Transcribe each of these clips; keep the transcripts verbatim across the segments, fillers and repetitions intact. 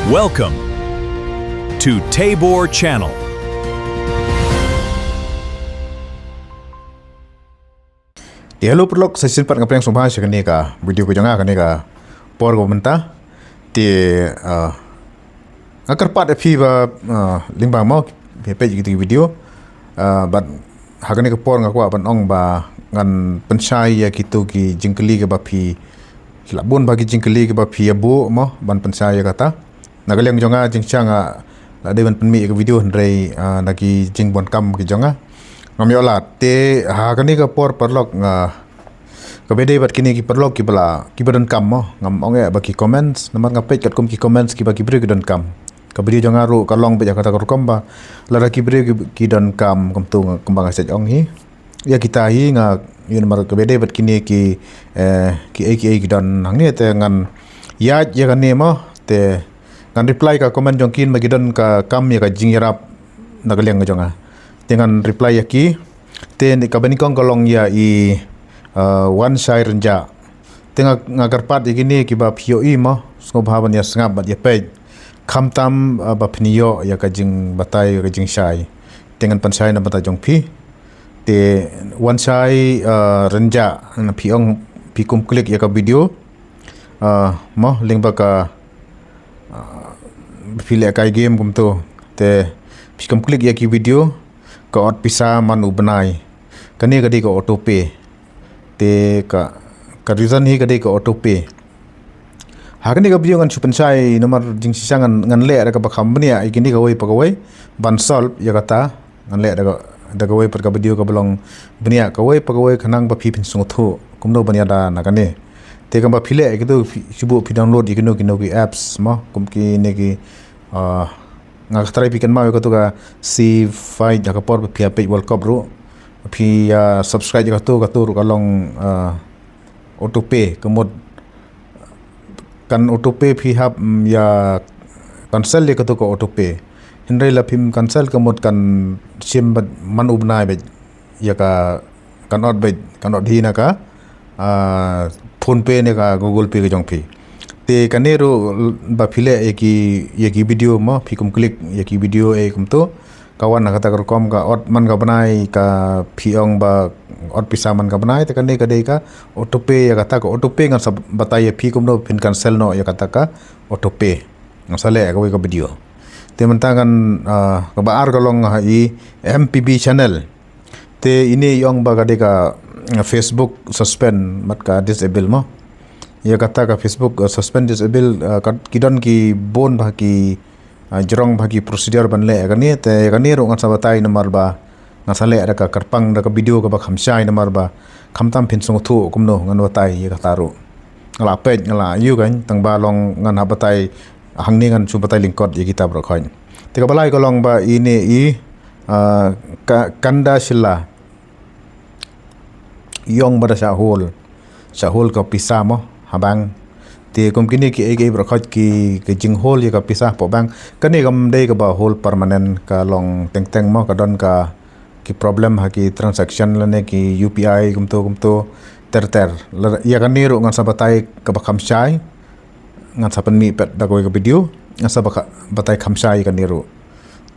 Welcome to Tabor Channel. Te hello paralok, sa shisien pat nga pdiang sngewbha sha kane ka video ka jong nga ha kane ka por kaba mynta. Te, ah, nga kyrpad ïa phi ba, ah, lyngba mo phi peit ïa kito ki video. Ah, bad ha kane ka por nga kwah ban ong ba ngan pynshai ïa kito ki jingkylli kiba phi, ki la bun bha ki jingkylli kiba phi ïa buh mo ban pynshai ïa kata. Na ka liang jong nga jingshisha nga la dei ban pynmih ïa ka video hynrei, ah, na ki jingbunkam ki jong nga ngam ïoh lad. Te ha kane ka por paralok nga, kaba dei bad kine ki paralok kiba la, kiba donkam mo, ngam ong eh ba ki comments, namar nga peit katkum ki comments kiba ki briew ki donkam. Ka video jong nga ruh ka long beit ha kata ka rukom ba lada ki briew ki, ki donkam kumto nga, kumba nga shet ong hi, ïa kita hi nga, ïa namar kaba dei bad kine ki, eh, ki ei ki ei ki don hangne, te ngan ïaid ïa kane mo, te ngan reply ka comment jong ki namar ki don ka kam ïa ka jingïarap na ka liang ka jong nga. Te ngan reply ïa ki. Te kaba nyngkong ka long ïa i, uh, Wanshai Rynjah. Te nga, nga kyrpad ïa kine kiba phi ïohi mo, sngewbha ban ïa sngap bad ïa peit. Khamtam, uh, ba phin ïoh ïa ka jingbatai, ïa ka jingshai. Te ngan pynshai na bynta jong phi. Te Wanshai, uh, Rynjah, na phi ong phi kum klik ïa ka video. Uh, mo lyngba ka, uh, phi leh kai game kumto. Te phi kum klik ïa ki video, ka ot pisa man u bnai. Kane ka dei ka auto pay. Te ka, ka reason hi ka dei ka auto pay. Ha kane ka video ngan shu pynshai namar jingshisha ngan, ngan leh da kaba kham bniah ïa kine kawei pa kawei ban solve ïa kata. Ngan leh da ka, da kawei pat ka video kaba long bniah kawei pa kawei khnang ba phi phin sngewthuh kumno ban ïada na kane. Te kaba phi leh ïa kito phi, shu buh phi download ïa kino kino ki apps mo, kum kine ki, ah, nga kynmaw ïa kato ka C Fight ha ka por ba phi ïa peit World Cup ruh. Phi ïa subscribe ïa kato, kato ruh ka long, ah, auto pay, ka mut kan auto pay phi hap, mm, ïa cancel ïa kato ka auto pay. Hynrei la phim cancel ka mut kan shim bad man u bnai bad ïa ka, kan ot bad, kan ot hi na ka, ah, PhonePe ne ka Google Pay ka jong phi. Te kane ruh ba phi leh ïa ki, ïa ki video mo, phi kum klik ïa ki video eh kumto. Ka wan ha kata ka rukom ka ot man ka bnai, ka phi ong ba ot pisa man ka bnai, te kane ka dei ka auto pay, ïa kata ka auto pay ngan sa batai ïa phi kumno phin cancel noh ïa kata ka auto pay. Ngan sa leh kawei ka video. Te mynta ngan, ah, kaba ar ka long ha i M P B channel. Te ine i ong ba ka dei ka, ah, Facebook suspend bad ka disable mo. Ïa kata ka Facebook, ah, suspend disable, ah, ka, ki don ki bun bha ki, ah, jrong bha ki procedure ban leh ïa kane, te ïa kane ruh ngan sa batai namar ba ngan sa leh da ka kyrpang da ka video kaba kham shai namar ba khamtam phin sngewthuh kumno ngan batai ïa kata ruh. Nga la peit, nga la ïoh kan, tang ba long ngan hap batai hangne, ngan shu batai lyngkot ïa kita baroh khoit. Te kaba lai ka long ba ine i, ah, ka, Kanda Shilla. I ong ba da shah hold, shah hold ka pisa mo ha bank. Te kum kine ki ei ki ei baroh khoit ki, ki jinghold ïa ka pisa hapoh bank. Kane kam dei kaba hold permanent, ka long teng teng mo, ka don ka, ki problem ha ki transaction lane ki U P I kumto kumto ter ter. La, ïa kane ruh ngan sa batai kaba kham shai. Ngan sa pynmih pat da kawei ka video, ngan sa ba ka, batai kham shai ïa kane ruh.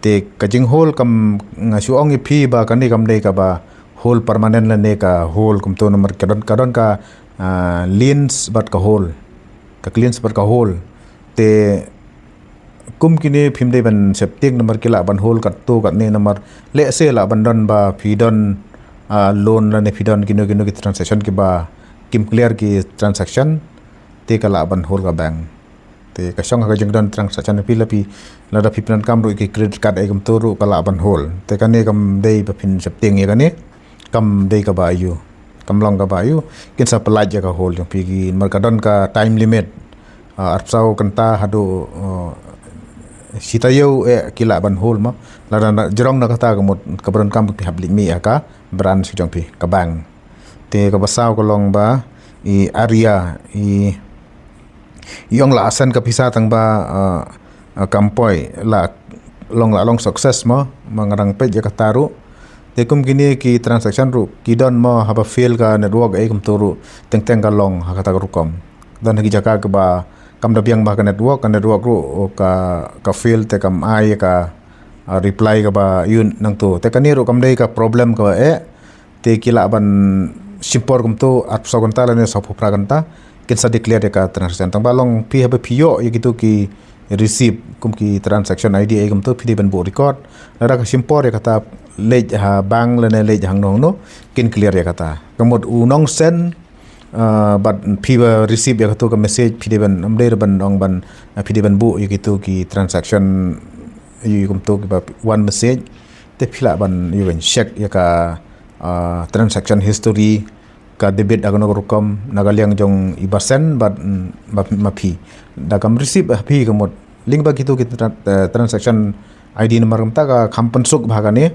Te ka jinghold kam, nga shu ong ïa phi ba kane kam dei kaba hold permanent lane ka hold kumto namar ka don, ka don ka, ah, cleanse bad ka hold. Ka cleanse bad ka hold. Te kum kine phim dei ban sheptieng namar ki lah ban hold katto katne namar lehse lah ban don ba phi don, ah, loan lane phi don kino kino ki transaction kiba kim clear ki transaction. Te ka lah ban hold ka bank. Te ka shong ha ka jingdon transaction phi, la phi, lada phi pyndonkam ruh ki credit card ei kumto ruh ka lah ban hold. Te kane kam dei ba phin sheptieng ïa kane. Kam dei kaba aiu, kam long kaba aiu. Kin sa pyllait ïa ka hold jong phi, namar ka don ka time limit. Ah, arphew saw kynta haduh, ah, shi taïew eh ki lah ban hold mo. Lada na, jrong na kata ka mut kaba donkam phi hap leit mih ha ka branch jong phi, ka bank. Te kaba saw ka long ba i Arya, i, i ong la send ka pisa tang ba, ah, ah, kam poi, la long, la long success mo, ma nga dang peit ïa kata ruh. Te kum kine ki transaction ruh ki don mo, haba fail ka network ei kumto ruh teng teng ka long ha kata ka rukom. Don ha ki jaka kiba kam da biang ba ka network, ka network ruh ka, ka fail te kam ai ka, ah, reply kaba ïun nangto. Te kane ruh kam dei ka problem kaba eh, te ki lah ban shim por kumto arphew saw kynta lane sawphew phra kynta kin sa declare ïa ka transaction. Tang ba long phi haba phi ïoh ïa kito ki receipt kum ki transaction I D ei kumto, phi dei ban buh record. Lada ka shim por ïa kata, leit ha bank lane leit hangno hangno, kin clear ïa kata. Ka mut u nongsend, ah, bad phi ba receive ïa kato ka message, phi dei ban, ym dei ban ong ban, ah, phi dei ban buh ïa kito ki transaction, ïa kumto kiba wan message. Te phi lah ban, ïa ban check ïa ka, ah, transaction history, ka debit ha kano ka rukom, na ka liang jong i ba send bad, mm, ma, ma phi. Da kam receive ha phi ka mut. Lyngba kito ki tra-, eh, transaction I D number kumta ka kham pynsuk bha kane.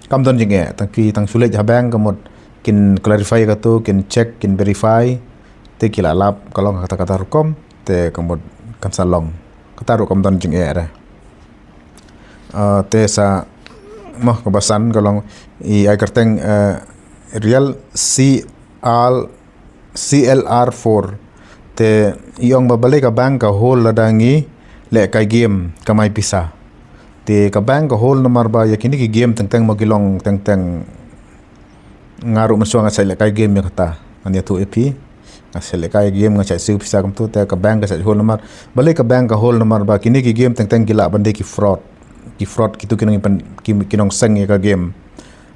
Kam don jingeh, tang phi tang shu leit ha bank ka mut, kin clarify kato, kin check, kin verify. Te ki la lap ka long kata kata rukom, te ka mut kan sa long. Kata ruh kam don jingeh re. Ah, te sa, mo, kaba san ka long i ai kyrteng, eh, Real C R, C L R four. Te i ong ba balei ka bank ka hold lada ngi lehkai game kamai pisa. Te ka bank ka hold namar ba ïa kine ki game teng teng mo ki long teng teng. Nga ruh mynshuwa nga shait lehkai game ïa kata. Ngan ïathuh ïa phi. Nga shait lehkai game, nga shait siew pisa kumto, te ka bank ka shait hold namar. Balei ka bank ka hold namar ba kine ki game teng teng ki lah ban dei ki fraud. Ki fraud kito ki nong pen-, ki, ki nongseng ïa ka game.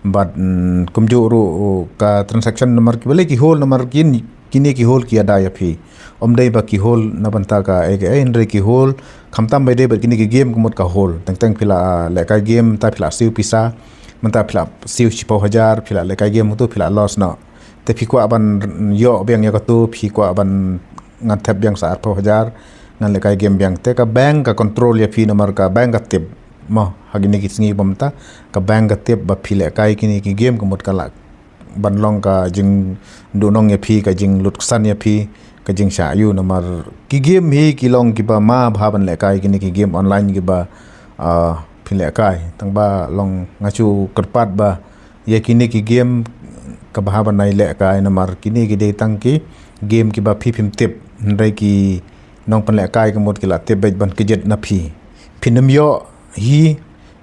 Bad, mm, kumjuh ruh, uh, ka transaction namar ki, balei ki hold namar kin, kine ki hold ki ïada ïa phi. Ym dei ba ki hold na bynta ka ei ka ei, hynrei ki hold khamtam ba dei bad kine ki game ka mut ka hold. Teng teng phi la, ah, lehkai game, ta phi la siew pisa. Mynta phi la siew shiphew hajar, phi la lehkai game kato phi la loss noh. Te phi kwah ban ïoh biang ïa kato, phi kwah ban, ngan thep biang sa arphew hajar, ngan lehkai game biang. Te ka bank ka control ïa phi namar ka bank ka tip. Mo, ha kine ki sngi ba mynta, ka bank ka tip ba phi lehkai kine ki game ka mut ka lah ban long ka jingduhnong ïa phi, ka jinglutksan ïa phi, ka jingshah ïew namar ki game hi ki long kiba ma bha ban lehkai, kine ki game online kiba, ah, phi lehkai. Tang ba long nga shu kyrpad ba ïa kine ki game kaba ha ban ai lehkai namar kine ki dei tang ki game kiba phi phim tip, hynrei ki nongpynlehkai ka mut ki la tip beit ban kjit na phi. Phin ym ïoh hi,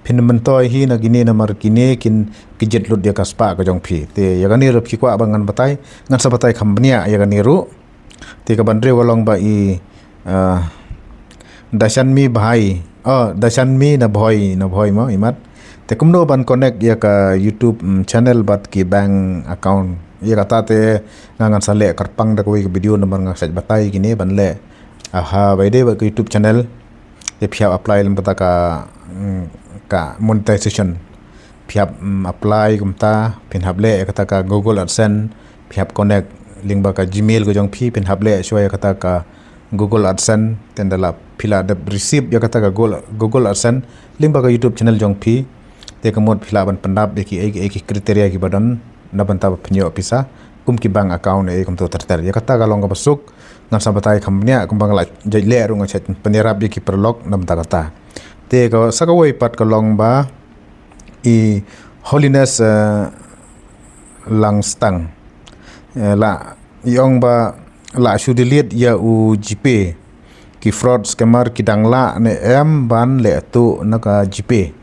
phin ym myntoi hi na kine namar kine kin kjit lut ïa ka spah ka jong phi. Te ïa kane ruh phi kwah ba ngan batai, ngan sa batai kham bniah ïa kane ruh. Te kaba hynriew ka long ba i, ah, Dashanmi Bhai. Oh, Dashanmi na Bhoi, na Bhoi mo, imat. Te kumno ban connect ïa ka YouTube, mm, channel bad ki bank account. Ïa kata te nga ngan sa leh kyrpang da kawei ka video namar nga shait batai kine ban leh. Aha, ba dei bad ka YouTube channel. Te phi hap apply lem kata ka, mm, ka monetization. Phi hap, mm, apply kumta, phin hap leh ïa kata ka Google AdSense, phi hap connect lyngba ka Gmail ka jong phi, phin hap leh shuwa ïa kata ka Google AdSense, te ynda la phi la dep receive ïa kata ka Google, Google AdSense lyngba ka YouTube channel jong phi. Te ka mut phi lah ban pyndap ïa ki, ïa ki, ïa ki criteria kiba don na bynta ba phin ïoh pisa kum ki bank account ïa kumto ter ter. Ïa kata ka long kaba suk, ngan sa batai kham bniah kumba nga la jait leh ruh nga shait pynïarap ïa ki paralok na bynta kata. Te ka sa kawei pat ka long ba i Holiness, eh, Langstang. Eh, la i ong ba la shu delete ïa u GPay. Ki fraud scammer ki dang lah ne em ban leh tuh na ka GPay.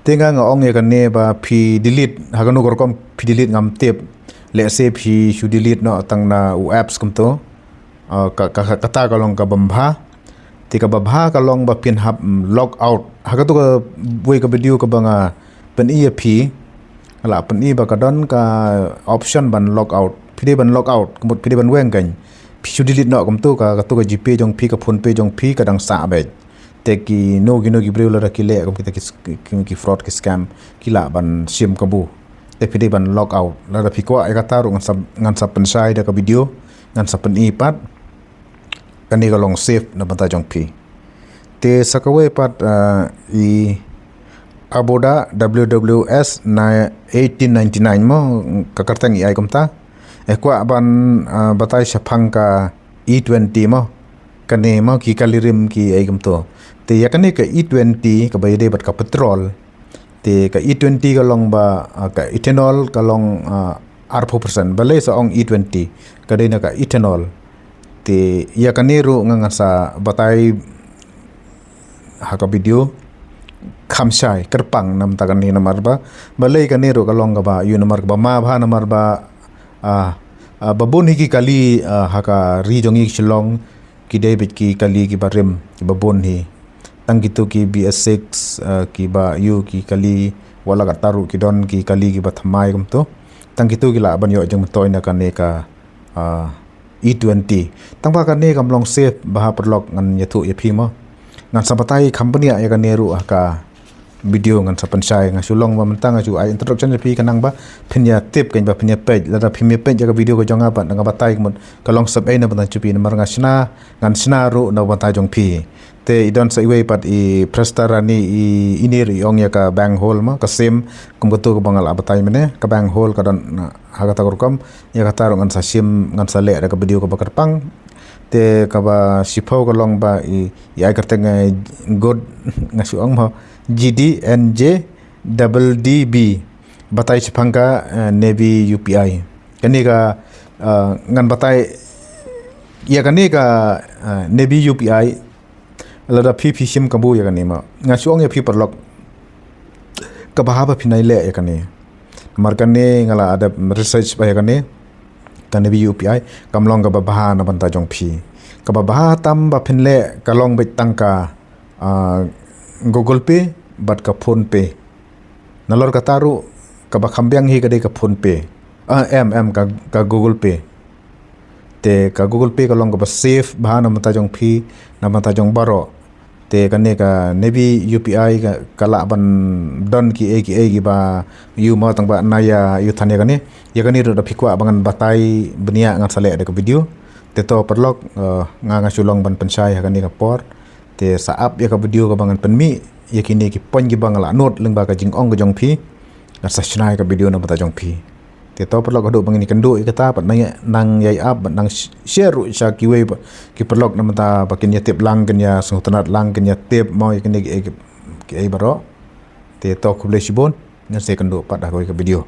Te nga nga ong ïa kane ba phi delete, ha kano ka rukom phi delete ngam tip. Let's say phi shu delete noh tang na u apps kumto. Ah, ka, ka, ka, kata ka long kaba bha. Te kaba bha ka long ba phin hap, mm, log out. Ha kato kawei ka video kaba nga pyni ïa phi. Nga la pyni ba ka don ka option ban log out. Phi dei ban log out, ka mut phi dei ban weng kein. Phi shu delete noh kumto ka, kato ka GPay jong phi, ka PhonePe jong phi ka dang sah beit. Te kino kino ki briew lada ki leh kum kita ki, ki, ki fraud ki scam, ki lah ban shim kabu. Te phi dei ban log out. Lada phi kwah ïa kata ruh ngan sa, ngan sa pynshai da ka video, ngan sa pyni pat. Kane ka long safe na bynta jong phi. Te sa kawei pat, ah, i Aboda W W S na eighteen ninety-nine mo, ka kyrteng i ai kumta. Eh, kwah ban, ah, batai shaphang ka E twenty mo. Kane mo ki kali rim ki ai kumto. Te ïa kane ka E twenty kaba ïadei bad ka petrol. Te ka E twenty ka long ba, ah, ka ethanol ka long, ah, arphew percent. Balei sa ong E twenty? Ka dei na ka ethanol. Te ïa kane ruh nga ngan sa batai ha ka video kham shai kyrpang namar kane namar ba, balei kane ruh ka long kaba ïoh namar kaba ma bha namar ba, ah, ah, ba bun hi ki kali, ah, ha ka ri jong ngi Shillong, ki dei beit ki kali kiba rim, kiba bun hi. Tang kito ki B S six, ah, kiba ïoh ki kali, wat la katta ruh ki don ki kali kiba thymmai kumto. Tang kito ki lah ban ïoh jingmyntoi na kane ka, ah, E twenty. Tang ba kane kam long safe bha paralok, ngan ïathuh ïa phi mo. Ngan sa batai kham bniah ïa kane ruh ha ka video ngan sa pynshai. Nga shu long ba mynta nga shu ai introduction ïa phi khnang ba phin ïa tip, khnang ba phin ïa peit. Lada phim ïa peit ïa ka video ka jong nga pat, nga batai ka mut ka long sep ei na bynta jong phi namar nga shna, ngan shna ruh na bynta jong phi. Te i don sa iwei pat i Presta Rani, i, ine ruh i ong ïa ka bank hole mo, ka sim, kum kato kaba nga la batai mynne, ka bank hole ka don, na, ha kata ka rukom, ïa kata ruh ngan sa shim, ngan sa leh da ka video kaba kyrpang. Te kaba shiphew ka long ba i, i ai kyrteng, eh, good, nga shu ong mo, G D N J double D B, batai shaphang ka, eh, Nebi U P I. Kane ka, eh, ngan batai ïa kane ka, eh, Nebi U P I, lada phi phi shim kabu ïa kane mo. Nga shu ong ïa phi paralok, kaba bha ba phin ïa leh ïa kane. Namar kane nga la dep research bha ïa kane, ka Nebi U P I kam long kaba bha na bynta jong phi. Kaba bha tam ba phin leh ka long beit tang ka, ah, Google Pay bad ka PhonePe. Nalor kata ruh kaba kham biang hi ka dei ka PhonePe. Ah, em, em, ka, ka Google Pay. Te ka Google Pay ka long kaba safe bha na bynta jong phi, na bynta jong baroh. Te kane ka Nebi U P I ka, ka lah ban don kiei kiei kiba ïoh mo tang ba na ïa ïoh than ïa kane. Ïa kane ruh da phi kwah ba ngan batai bniah ngan sa leh da ka video. Te to paralok, eh, nga nga shu long ban pynshai ha kane ka por. Te sa ap ïa ka video kaba ngan pynmih ïa kine ki point kiba nga la note lyngba ka jingong ka jong phi. Ngan sa shna ïa ka video na bynta jong phi. Te to paralok, haduh ba ngin ïakynduh ïa kata pat, nang ïa, nang ïa ap bad nang sh-, share ruh sha kiwei pat ki paralok namar ba kin ïa tip lang, kin ïa sngewtynnat lang, kin ïa tip mo ïa kine kiei, kiei baroh. Te to khublei shibun, ngan sa ïakynduh pat ha kawei ka video.